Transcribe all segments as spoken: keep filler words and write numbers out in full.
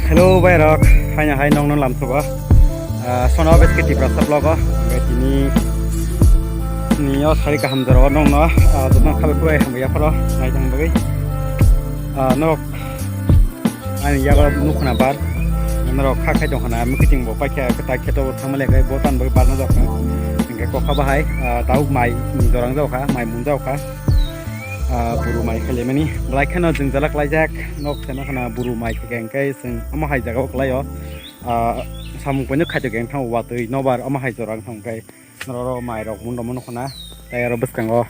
Hello, bhai rok, haino hai nongno lamsogo. Ah, sono bes ke Tiprasa vlog o, bes tini ni o sari kaham jora o nongno, ah, jotono khabai khubai hambai yapharo, nai tang bagwi. Ah, norok ani yago nukhuna bar, norok kha khai tongkhana, mwkhwtwng bo paikha, kwtak kheto bo thangma lekha, bo tan bagwi bar no jakha. Hingke kokha bahai, ah, tau mai ni jorang jakha, mai mun jakha. Ah, buru mai khalimani, belai kheno jwngjala klaijak, nok seno khana buru mai khe hingke chwng omo hai jaga o klaio. Ah, samung poino khaito khe wngthang watwi nobar omo hai jora wngthang khe norok oro mai rok mun rok mano khana tei oro bwskango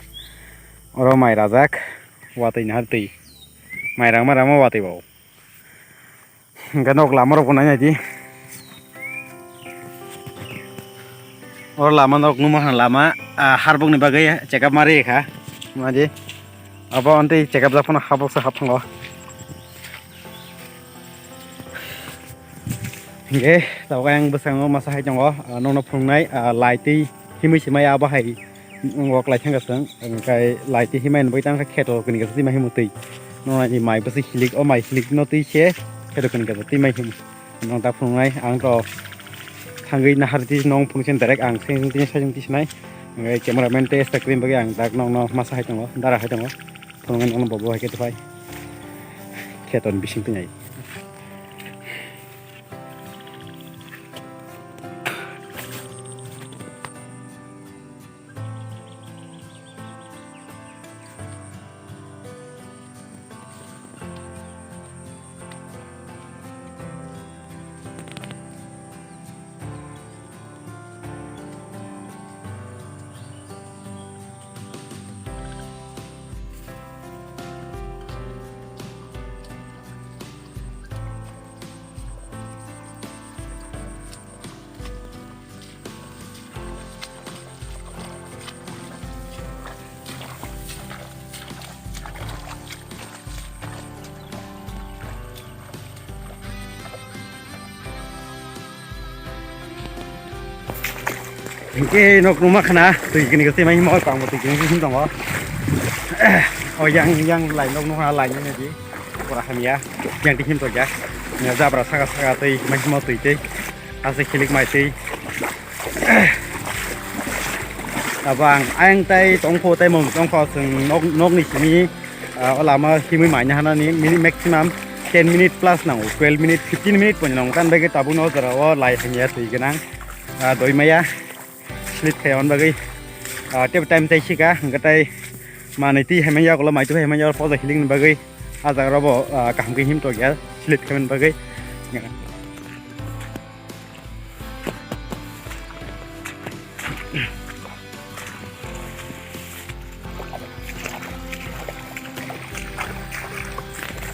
oro mai rajak watwi nahar twi mai rangma rangma watwi bo hingke nok lama rok bo nai nai di oro lama nok numa lama ah, harbok ni bagwi check up ma ri kha ma di abo ontwi check up jak phano habok se haphango. Hingke tabuk ayang bwskango masa hai tongo, ah, nokno phunuknai, ah, lai twi himwi se maya abo hai wng o kwlai thangkha chwng, hingke lai twi himai ni bagwi tangkha kheto kwnwi kaisa twi ma himwi twi. Nokni mai bwswi hilik, o mai hilik no twi se kheto kwnwi kaisa twi ma himwi. Nok dak phunuknai ang to thangwi nahar twi nong phunukse direct ang seng twi seng twi sinai. Hingke cameraman tei esta kwrwini bagwi ang dak nokno masa hai tongo, dara hai tongo. Phunuknai nokno bobo hai khe twi phai. Kheto ni bising twi nai. Hingke nok numa khana twi kini khe twi mai himo tangbo twi kini him tongo. O yang yang lai nok numa lai nini di pura hamya yang twi him tongo ya. Jabra saka saka twi mai himo twi twi. Ase khilik mai twi. Abo ang ayang tai tongkho tai mung tongkho chwng nok, nokni simi, ah, o lama himwi maina hanani minute maximum ten minute plus nango, twelve minute, fifteen minute pon nango. Tan bagwi tabukno o jora o lai hamya twi gwnang, ah, doi maya slip khai on bagwi, ah, tebo time tai sika hwnkhe tai manwi twi hamya yagulo mai twi hamya yagulo poja khilikni bagwi. Ah, jaga rok bo, ah, kaham khe him tok ya, slip khaimani bagwi.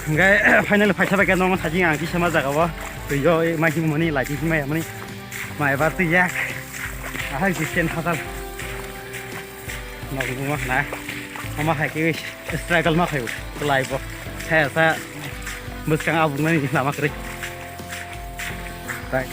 Hingke, finally, phaisa bai khe nongo thajing ang kisa ma jaga o. Twi o, ma himani, light himai mani. Ma ebar twi yak. Ahai, distance hajar. Nokni buma khna. Ama hai khe struggle ma khaio. Kwlai bo. Sa sa bwskang abuk nani lama kwrwi. Tai.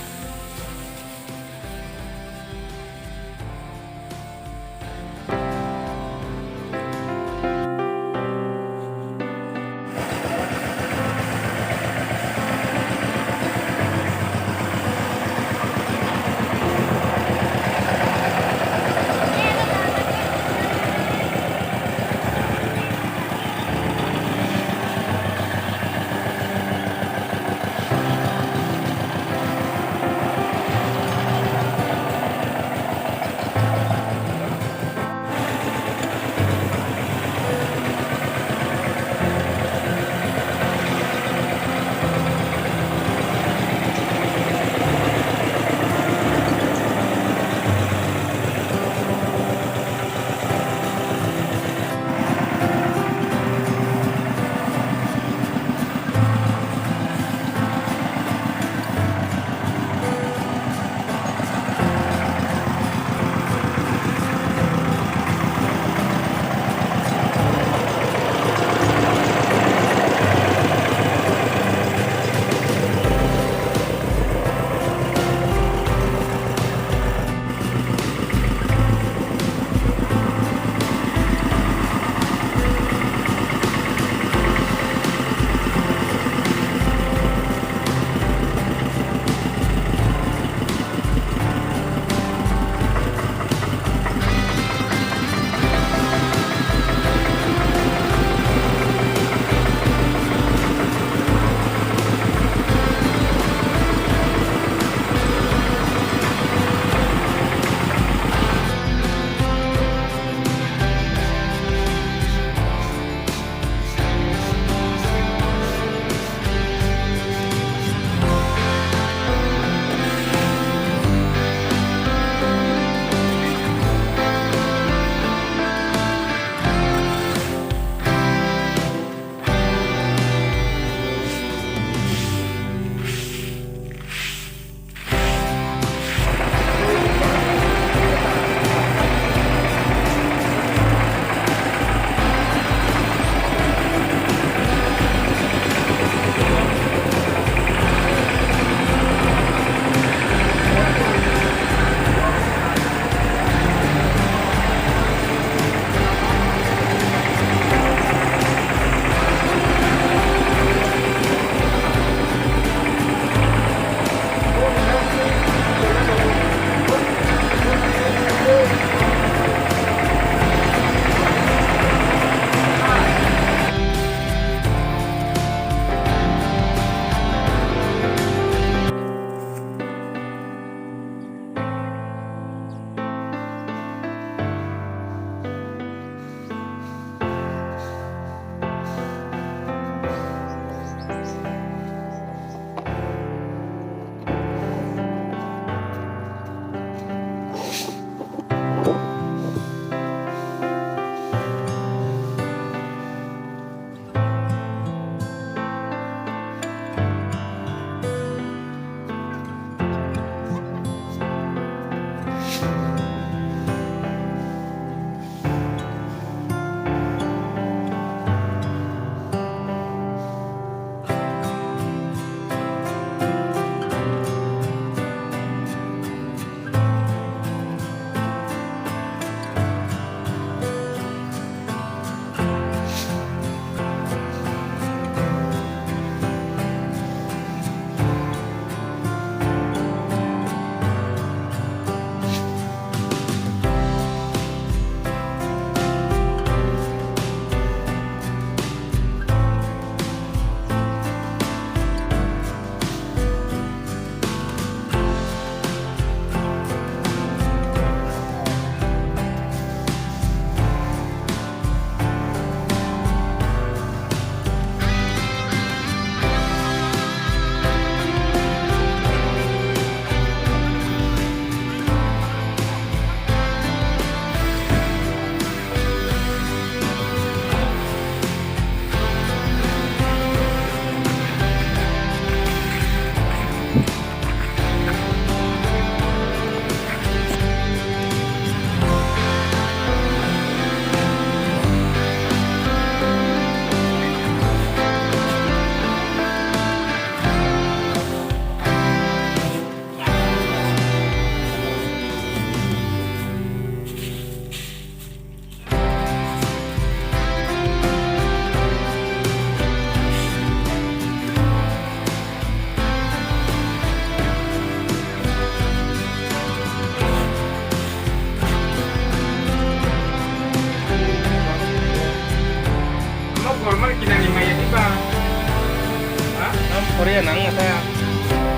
Nang ata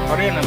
Korea nam